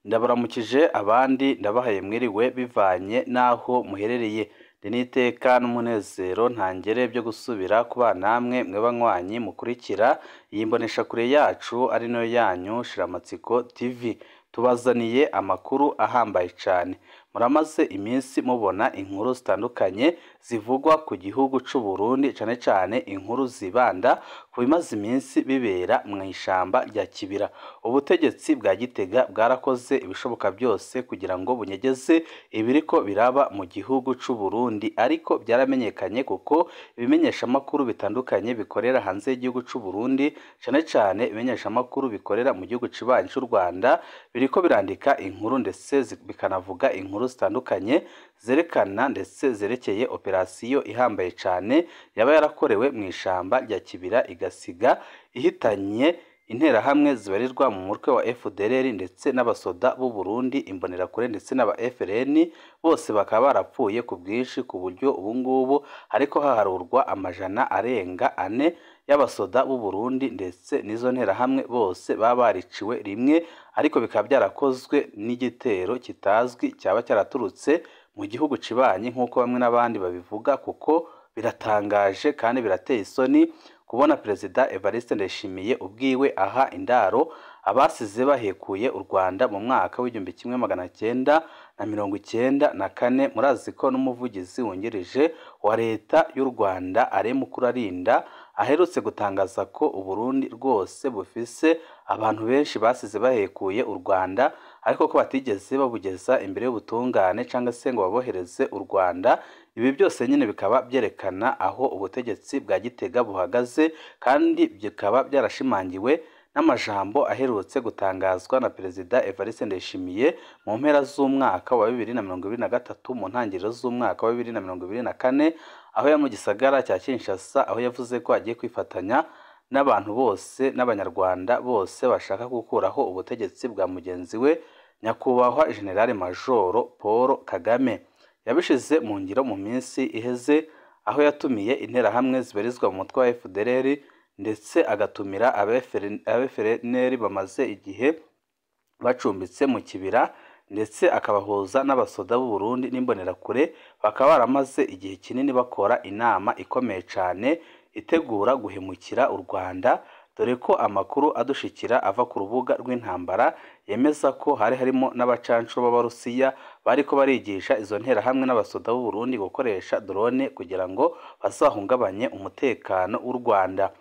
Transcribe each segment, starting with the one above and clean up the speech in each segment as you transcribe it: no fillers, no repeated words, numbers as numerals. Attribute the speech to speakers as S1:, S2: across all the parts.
S1: Ndabaramukije abandi ndabahaye mwiriwe bivanye n'aho muherereye. Ndi n'iteka n'umunezero ntangere byo gusubira kubana namwe mwe banywanyi mukurikira iyi mboneshakure yacu ari nayo yanyu Shiramatsiko TV. Tubazaniye amakuru ahambaye cyane. Muramaze iminsi mubona inkuru zitandukanye zivugwa ku gihugu c'u Burundi, cane cane inkuru zibanda ku bimaze iminsi bibera mu ishamba rya Kibira. Ubutegetsi bwa Gitega bwarakoze ibishoboka byose kugira ngo bunyegeze ibiriko biraba mu gihugu c'u Burundi, ariko byaramenyekanye kuko ibimenyeshamakuru bitandukanye bikorera hanze y'igihugu c'u Burundi, cane cane ibimenyeshamakuru bikorera mu gihugu cibanyi c'u Rwanda, biriko birandika inkuru ndetse bikanavuga inkuru zitandukanye zerekana ndetse zerekeye operasiyo ihambaye cyane yaba yarakorewe mu ishamba rya Kibira igasiga ihitanye interahamwe zibarirwa mu mutwe wa FDLR ndetse n'abasoda b'u Burundi, imbonerakure ndetse n'aba FRN, bose bakaba barapfuye ku bwinshi, ku buryo ubu ngubu hariko haharurwa amajana arenga ane y'abasoda b'u Burundi ndetse n'izo nterahamwe bose baba bariciwe rimwe, ariko bikaba byarakozwe n'igitero kitazwi cyaba cyaraturutse mu gihugu cibanyi nk'uko bamwe n'abandi babivuga, kuko biratangaje kandi birateye isoni kubona Perezida Evariste Ndayishimiye ubwiwe aha indaro abasize bahekuye u Rwanda mu mwaka w'1994. Murazi ko n'umuvugizi wungirije wa leta y'u Rwanda Alain Mukurarinda aherutse gutangaza ko u Burundi rwose bufise abantu benshi basize bahekuye u Rwanda, ariko ko batigeze babugeza imbere y'ubutungane cyangwa se ngo babohereze u Rwanda. Ibi byose nyine bikaba byerekana aho ubutegetsi bwa Gitega buhagaze, kandi bikaba byarashimangiwe n'amajambo aherutse gutangazwa na Perezida Evariste Ndayishimiye mu mpera z'umwaka wa 2023 mu ntangiriro z'umwaka wa 2024, aho yari mu gisagara cya Kinshasa, aho yavuze ko agiye kwifatanya n'abantu bose n'abanyarwanda bose bashaka gukuraho ubutegetsi bwa mugenzi we Nyakubahwa General Majoro Paul Kagame. Yabishize mu ngiro mu minsi iheze, aho yatumiye interahamwe zibarizwa mu mutwe wa FDLR ndetse agatumira aba FRN bamaze igihe bacumbitse mu kibira, ndetse akabahuza n'abasoda b'u Burundi n'imbonerakure, bakaba baramaze igihe kinini bakora inama ikomeye cyane itegura guhemukira u Rwanda, dore ko amakuru adushikira ava ku rubuga rw'intambara yemeza ko hari harimo n'abacancuro b'Abarusiya bariko barigisha izo nterahamwe n'abasoda b'u Burundi gukoresha drone kugira ngo bazahungabanye umutekano w'u Rwanda.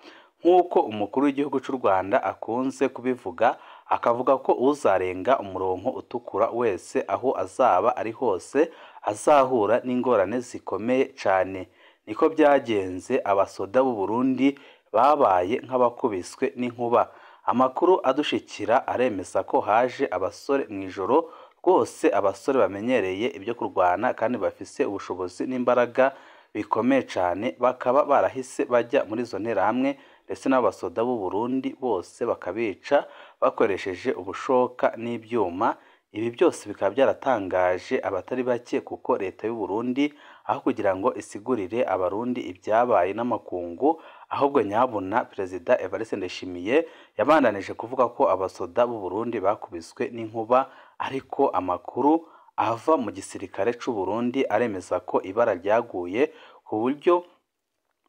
S1: Nk'uko umukuru w'igihugu cy'u Rwanda akunze kubivuga, akavuga ko uzarenga umurongo utukura wese aho azaba ari hose azahura n'ingorane zikomeye cyane. Niko byagenze, abasoda b'u Burundi babaye nk'abakubiswe n'inkuba. Amakuru adushikira aremeza ko haje abasore mu ijoro rwose, abasore bamenyereye ibyo kurwana kandi bafise ubushobozi n'imbaraga bikomeye cyane, bakaba barahise bajya muri izo nterahamwe ndetse n'abasoda b'u Burundi bose bakabica bakoresheje ubushoka n'ibyuma. Ibi byose bikaba byaratangaje abatari bake, kuko leta y'u Burundi aho kugira ngo isigurire abarundi ibyabaye n'amakungu, ahubwo nyabuna Perezida Evariste Ndayishimiye yabandanije kuvuga ko abasoda b'u Burundi bakubiswe n'inkuba, ariko amakuru ava mu gisirikare c'u Burundi aremeza ko ibara ryaguye ku buryo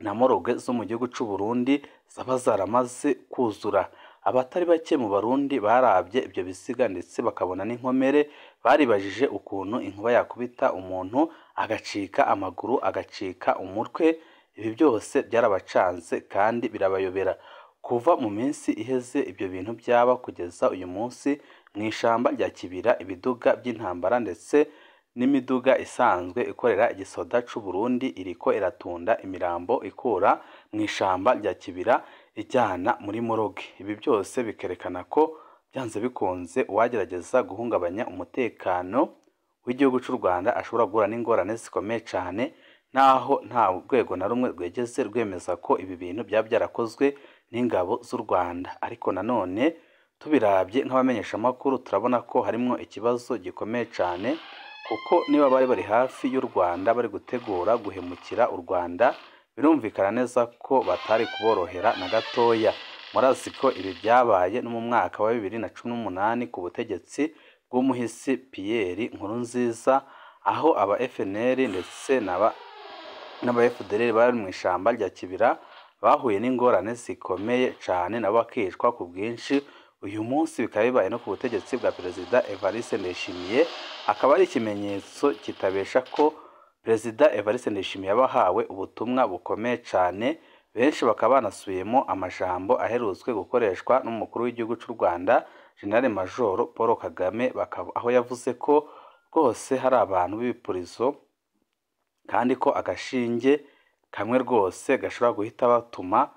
S1: na moroge zo mu gihugu c'u Burundi zaba zaramaze kuzura. Abatari bake mu Barundi barabye ibyo bisiga ndetse bakabona n'inkomere, baribajije ukuntu inkuba yakubita umuntu agacika amaguru, agacika umutwe. Ibi byose byarabacanze kandi birabayobera. Kuva mu minsi iheze ibyo bintu byaba kugeza uyu munsi, mu ishamba rya Kibira ibiduga by'intambara ndetse n'imiduga isanzwe ikorera igisoda c'u Burundi iriko iratunda imirambo ikura mu ishamba rya Kibira ijyana muri moroge. Ibi byose bikerekana ko byanze bikunze uwagerageza guhungabanya umutekano w'igihugu cy'u Rwanda ashobora guhura n'ingorane zikomeye cyane, naho nta rwego na rumwe rwegeze rwemeza ko ibi bintu byaba byarakozwe n'ingabo z'u Rwanda. Ariko nanone tubirabye nk'abamenyeshamakuru turabona ko harimo ikibazo gikomeye cyane, kuko niba bari bari hafi y'u Rwanda bari gutegura guhemukira u Rwanda, birumvikana neza ko batari kuborohera na gatoya. Murazi ko ibi byabaye no mu mwaka wa 2018 ku butegetsi bw'umuhisi Pierre Nkurunziza, aho aba FNL ndetse n'aba FDLR bari mu ishamba rya Kibira bahuye n'ingorane zikomeye cane, nabo bakicwa ku bwinshi. Uyu munsi bikaba bibaye no ku butegetsi bwa Perezida Evariste Ndayishimiye, akaba ari ikimenyetso kitabesha ko Perezida Evariste Ndayishimiye yabahawe ubutumwa bukomeye cane. Benshi bakaba banasubiyemo amajambo aherutswe gukoreshwa n'umukuru w'igihugu c'u Rwanda General Major Paul Kagame, aho yavuze ko rwose hari abantu b'ibipurizo kandi ko agashinge kamwe rwose gashobora guhita batuma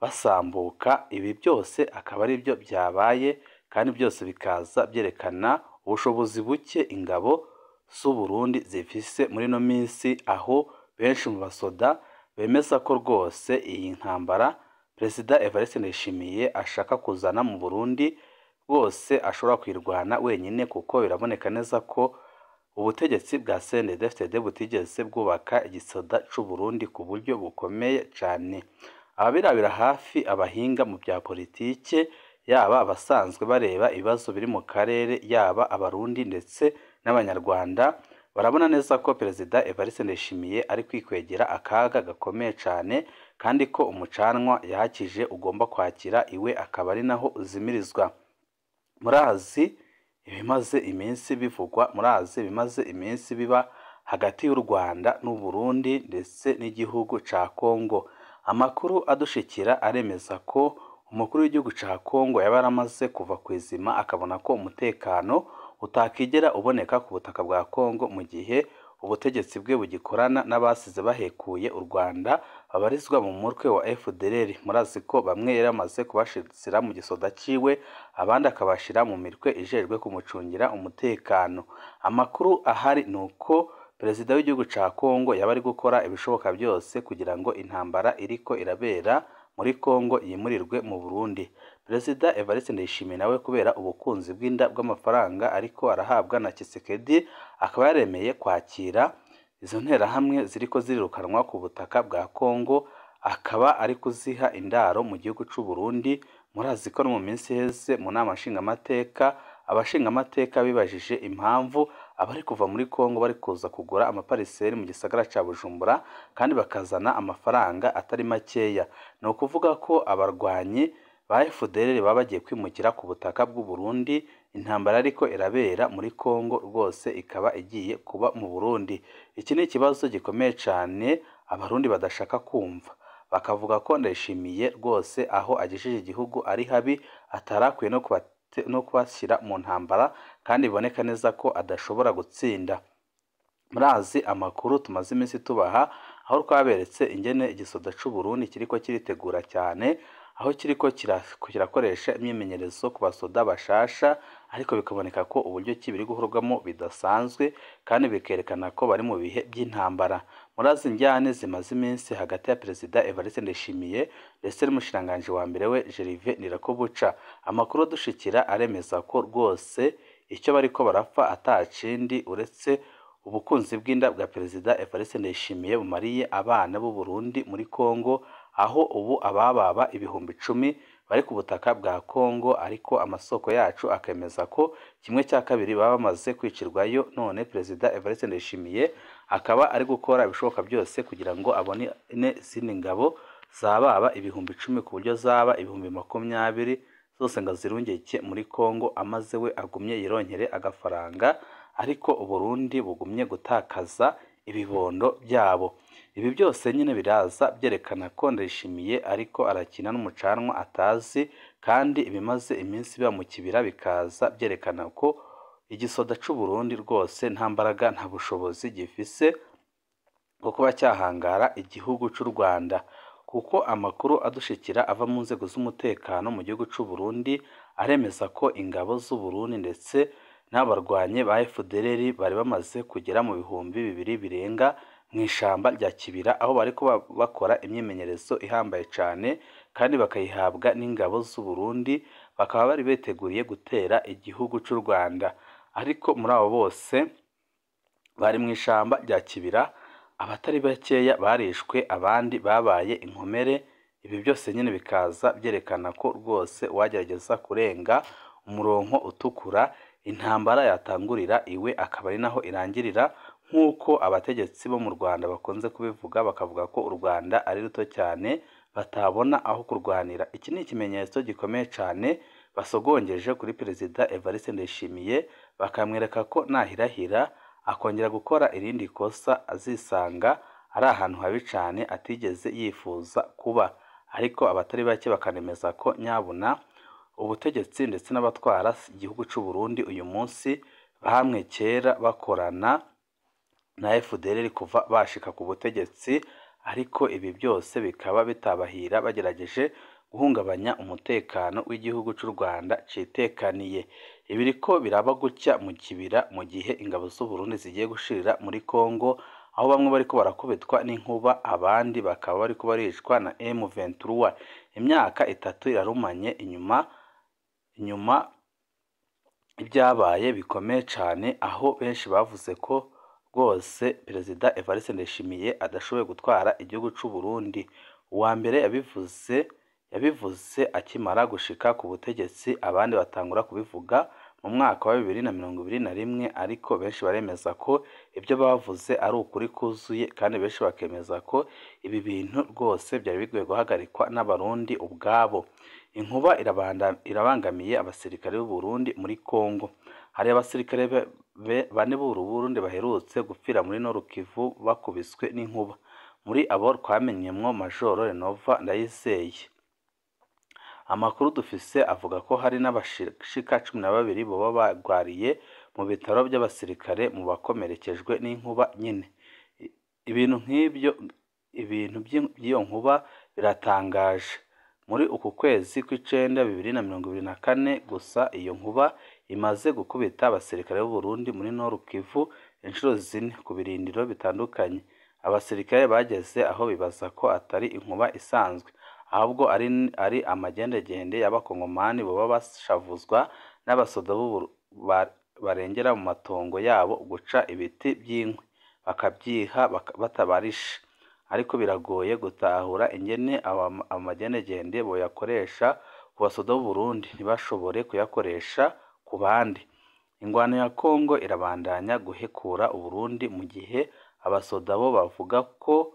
S1: basambuka. Ibi byose akaba ari byo byabaye, kandi byose bikaza byerekana ubushobozi buke ingabo z'u Burundi zifise muri ino minsi, aho benshi mu basoda bemeza ko rwose iyi ntambara Perezida Evariste Ndayishimiye ashaka kuzana mu Burundi rwose ashobora kuyirwana wenyine, kuko biraboneka neza ko ubutegetsi bwa CNDD-FDD butigeze bwubaka igisoda c'u Burundi ku buryo bukomeye cane. Ababirabira hafi, abahinga mu bya politike, yaba abasanzwe bareba ibibazo biri mu karere, yaba Abarundi ndetse n'Abanyarwanda, barabona neza ko Perezida Evariste Ndayishimiye ari kwikwegera akaga gakomeye cane, kandi ko umucanwa yahakije ugomba kwakira iwe akaba ari naho uzimirizwa. Murazi ibimaze iminsi bivugwa, murazi ibimaze iminsi biba hagati y'u Rwanda n'u Burundi ndetse n'igihugu ca Kongo. Amakuru adushikira aremeza ko umukuru w'igihugu ca Kongo yaba yaramaze kuva ku izima, akabona ko umutekano utakigera uboneka ku butaka bwa Kongo mu gihe ubutegetsi bwe bugikorana n'abasize bahekuye u Rwanda babarizwa mu mutwe wa FDLR. Murazi ko bamwe yaramaze kubashira mu gisoda ciwe, abandi akabashira mu mitwe ijejwe kumucungira umutekano. Amakuru ahari ni uko Perezida w'igihugu ca Kongo yaba ari gukora ibishoboka byose kugira ngo intambara iriko irabera muri Kongo yimurirwe mu Burundi. Perezida Evariste Ndayishimiye nawe, kubera ubukunzi bw'inda bw'amafaranga ariko arahabwa na Tshisekedi, akaba yaremeye kwakira izo nterahamwe ziriko zirirukanwa ku butaka bwa Kongo, akaba ari kuziha indaro mu gihugu c'u Burundi. Murazi ko no mu minsi iheze mu nama nshingamateka, abashingamateka bibajije impamvu abari kuva muri Kongo bari kuza kugura amapariseri mu gisagara ca Bujumbura kandi bakazana amafaranga atari makeya. Ni ukuvuga ko abarwanyi ba FDLR baba bagiye kwimukira ku butaka bw'u Burundi, intambara ariko irabera muri Kongo rwose ikaba igiye kuba mu Burundi. Iki ni ikibazo gikomeye cane Abarundi badashaka kumva, bakavuga ko Ndayishimiye rwose aho agejeje igihugu ari habi, atarakwiye no kubashyira mu ntambara, kandi biboneka neza ko adashobora gutsinda. Murazi amakuru tumaze iminsi tubaha, aho twaberetse ingene igisoda c'u Burundi kiriko kiritegura cyane, aho kiriko kirakoresha imyimenyerezo ku basoda bashasha, ariko bikaboneka ko uburyo ki biri gukorwamo bidasanzwe, kandi bikerekana ko bari mu bihe by'intambara. Murazi injyane zimaze iminsi hagati ya Perezida Evariste Ndayishimiye ndetse n'umushikiranganji wa mbere we Gervais Ndirakobuca. Amakuru adushikira aremeza ko rwose icyo bariko barapfa atakindi uretse ubukunzi bw'inda bwa Perezida Evariste Ndayishimiye bumariye abana b'u Burundi muri Kongo, aho ubu abababa 10,000 bari ku butaka bwa Kongo, ariko amasoko yacu akemeza ko 1/2 baba bamaze kwicirwayo. None Perezida Evariste Ndayishimiye akaba ari gukora ibishoboka byose kugira ngo abone izindi ngabo zababa 10,000, ku buryo zaba 20,000 zose ngo azirungike muri Kongo, amaze we agumye yironkere agafaranga, ariko Uburundi bugumye gutakaza ibibondo byabo. Ibi byose nyine biraza byerekana ko Ndayishimiye ariko arakina n'umucanwa atazi, kandi ibimaze iminsi biba mu kibira bikaza byerekana ko igisoda c'u Burundi rwose nta mbaraga nta bushobozi gifise bwo kuba cyahangara igihugu c'u Rwanda, kuko amakuru adushikira ava mu nzego z'umutekano mu gihugu c'u Burundi aremeza ko ingabo z'u Burundi ndetse n'abarwanyi ba FDLR bari bamaze kugera mu 2000 birenga mu ishamba rya Kibira, aho bari kuba bakora imyimenyerezo ihambaye cane, kandi bakayihabwa n'ingabo z'u Burundi, bakaba bari biteguriye gutera igihugu c'u Rwanda. Ariko muri abo bose bari mu ishamba rya Kibira, abatari bakeya barishwe, abandi babaye inkomere. Ibi byose nyine bikaza byerekana ko rwose uwagerageza kurenga umurongo utukura, Intambara yatangurira iwe akaba ari naho irangirira, nk'uko abategetsi bo mu Rwanda bakunze kubivuga, bakavuga ko u Rwanda ari ruto cyane batabona aho kurwanira. Iki ni ikimenyetso gikomeye cyane basogongeje kuri Perezida Evariste Ndayishimiye, bakamwereka ko nahirahira akongera gukora irindi kosa azisanga ari ahantu habi cyane atigeze yifuza kuba. Ariko abatari bake bakanemeza ko nyabuna ubutegetsi ndetse n'abatwara igihugu cy'u Burundi uyu munsi bahamwe kera bakorana na FDLR kuva bashika ku butegetsi, ariko ibi byose bikaba bitabahira bagerageje guhungabanya umutekano w'igihugu cy'u Rwanda citekaniye. Ibiriko biraba gutya mu kibira mu gihe ingabo z'u Burundi zigiye gushirira muri Kongo, aho bamwe bariko barakubitwa n'inkuba, abandi bakaba bariko baricwa na M23. Imyaka 3 irarumanye inyuma ibyabaye bikomeye cyane, aho benshi bavuze ko rwose Perezida Evariste Ndayishimiye adashoboye gutwara igihugu cy'u Burundi. Uwa mbere yabivuze akimara gushika ku butegetsi, abandi batangura kubivuga mu mwaka wa 2021, ariko benshi baremeza ko ibyo bavuze ari ukuri kuzuye, kandi benshi bakemeza ko ibi bintu rwose byari bikwiye guhagarikwa n'Abarundi ubwabo. Inkuba irabangamiye abasirikare b'u Burundi muri Kongo. Hari abasirikare bane b'u Burundi baherutse gupfira muri Nord Kivu bakubiswe n'inkuba. Muri abo twamenyemwo Majoro Renova Ndayizeye. Amakuru dufise avuga ko hari n'abashika 12 boba bagwariye mu bitaro by'abasirikare mu bakomerekejwe n'inkuba nyine. Ibintu nk'ibyo, ibintu by'iyo nkuba biratangaje. Muri uku kwezi kw'icenda 2024 gusa, iyo nkuba imaze gukubita abasirikare b'u Burundi muri Nord Kivu inshuro 4 ku birindiro bitandukanye. Abasirikare bageze aho bibaza ko atari inkuba isanzwe, ahubwo ari amagendegende y'abakongomani boba bashavuzwa n'abasoda barengera mu matongo yabo guca ibiti by'inkwi bakabyiha batabarisha. Ariko biragoye gutahura ingene amagendegende boyakoresha ku basoda b'u Burundi ntibashobore kuyakoresha ku bandi. Ingwano ya Kongo irabandanya guhekura u Burundi mu gihe abasoda bo bavuga ko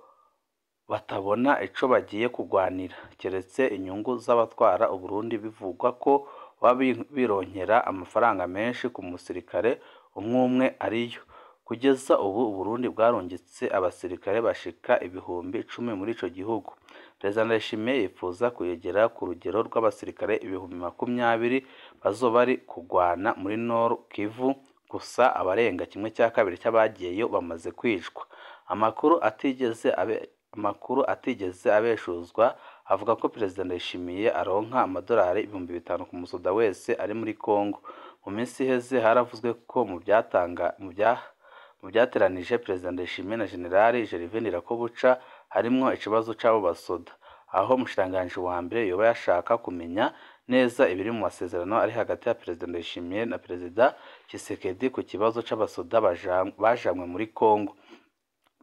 S1: batabona ico bagiye kugwanira, keretse inyungu z'abatwara u Burundi bivugwa ko baba bironkera amafaranga menshi ku musirikare umwe ariyo. Kugeza ubu u Burundi bwarungitse abasirikare bashika 10,000 muri ico gihugu. Perezida Ndayishimiye yifuza kuyegera ku rugero rw'abasirikare 20,000 bazoba bari kugwana muri Nord Kivu, gusa abarenga 1/2 cy'abagiyeyo bamaze kwicwa. Amakuru atigeze abeshuzwa avuga ko Perezida Ndayishimiye aronka amadolari 5,000 ku musoda wese ari muri Kongo. Mu minsi iheze haravuzwe ko mu byateranije Perezida Ndayishimiye na General Gervais Ndirakobuca harimwo ikibazo c'abo basoda, aho umushikiranganji wa mbere yoba yashaka kumenya neza ibiri mu masezerano ari hagati ya Perezida Ndayishimiye na Perezida Tshisekedi ku kibazo c'abasoda bajanywe muri Kongo.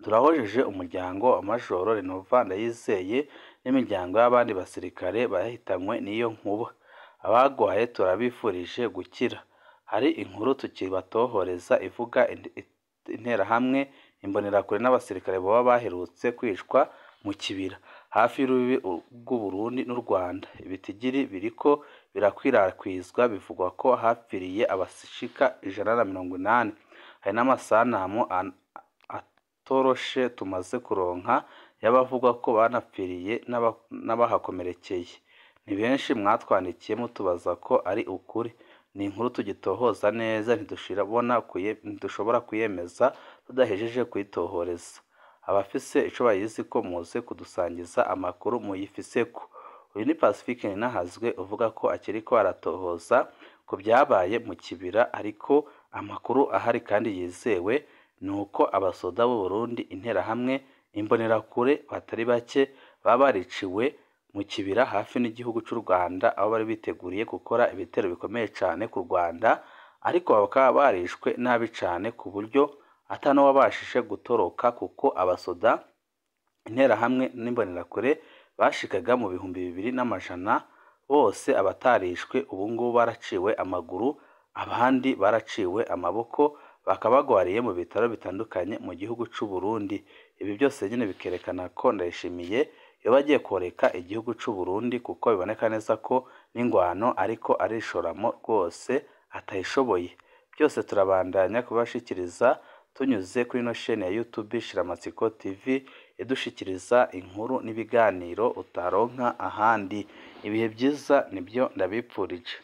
S1: Turahojeje umuryango wa Majoro Renova Ndayizeye n'imiryango y'abandi basirikare bahitanywe n'iyo nkuba. Abagwaye turabifurije gukira. Hari inkuru tukibatohoreza ivuga interahamwe, imbonerakure n'abasirikare boba baherutse kwicwa mu kibira hafi y'urubibi rw'u Burundi n'u Rwanda. Ibitigiri biriko birakwirakwizwa bivugwa ko hapfiriye abashika 180. Hari n'amasanamu atoroshe tumaze kuronka y'abavugwa ko banapfiriye n'abahakomerekeye. Ni benshi mwatwandikiye mutubaza ko ari ukuri. Ni inkuru tugitohoza neza, ntidushobora kuyemeza tudahejeje kuyitohoreza. Abafise ico bayizi ko muze kudusangiza amakuru muyifiseko. Uyu ni Pacifique Ninahazwe uvuga ko akiriko aratohoza ku byabaye mu kibira, ariko amakuru ahari kandi yizewe ni uko abasoda b'u Burundi, interahamwe, imbonerakure batari bake baba bariciwe mu kibira hafi n'igihugu cy'u Rwanda, aho bari biteguriye gukora ibitero bikomeye cyane ku Rwanda, ariko bakaba barishwe nabi cyane ku buryo atanuwabashije gutoroka, kuko abasoda, interahamwe n'imbonerakure bashikaga mu 2,100 bose abatarishwe ubu ngubu baraciwe amaguru, Abandi baraciwe amaboko, bakaba bagwariye mu bitaro bitandukanye mu gihugu c'u Burundi. Ibi byose nyene bikerekana ko Ndayishimiye yoba agiye koreka igihugu c'u Burundi, kuko biboneka neza ko n'ingwano ariko arishoramo rwose atayishoboye. Byose turabandanya kubashikiriza tunyuze kuri ino shene ya YouTube Shiramatsiko TV, idushikiriza inkuru n'ibiganiro utaronka ahandi. Ibihe byiza nibyo ndabipfurije.